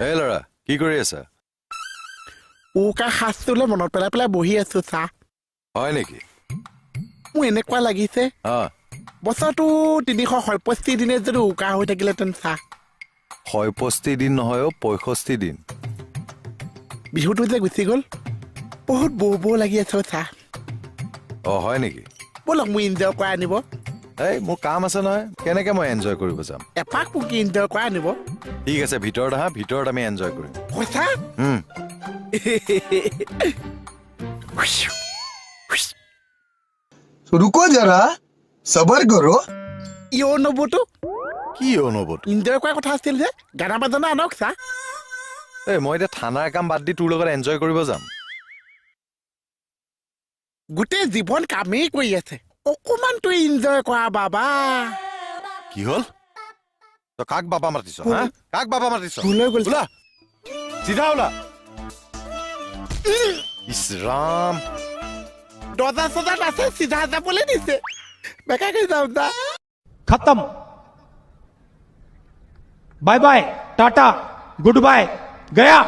এই ল'ৰা, কি কৰি আছা? উকা সাজটোলৈ মনত পেলাই পেলাই বহি আছো। চাহ। হয় নেকি? মোৰ এনেকুৱা লাগিছে বছৰটো 365 দিনে যদি উকা হৈ থাকিলেহেঁতেন। চাহ। 65 দিন নহয়, 65 দিন। বিহুটো যে গুচি গ'ল, বহুত বৌ বৌ লাগি আছে। চাহ। অ, হয় নেকি? ব'লক, মোৰ এনজয় কৰাই আনিব। এই, মোৰ কাম আছে নহয়, কেনেকে মই এনজয় কৰিব যাম? এপাক মোক এনজয় কৰাই আনিব। ঠিক আছে, ভিতৰত আহা, ভিতৰত আমি এনজয় কৰিম। সঁচা? रुको जरा, सबर करो। ইয় নবতো। কি নবতো? এনজয় কৰাৰ কথা আছিল যে, গানা বাজানা আনক চা। এই, মই এতিয়া থানাৰ কাম বাদ দি তোৰ লগত এনজয় কৰিব যাম? গোটেই জীৱন কামেই কৰি আছে, অকণমান তই এনজয় কৰা বাবা। কি হ'ল? তই কাক বাবা মাতিছ? হা, কাক বাবা মাতিছ? ভুল হৈ গ'ল। ওলা, চিধা ওলা। ইছ ৰাম। দৰ্জা চৰ্জা আছে, চিধা যাবলৈ দিছে, বেকাকে যাম যা। खत्म, bye bye, tata, good bye, गया।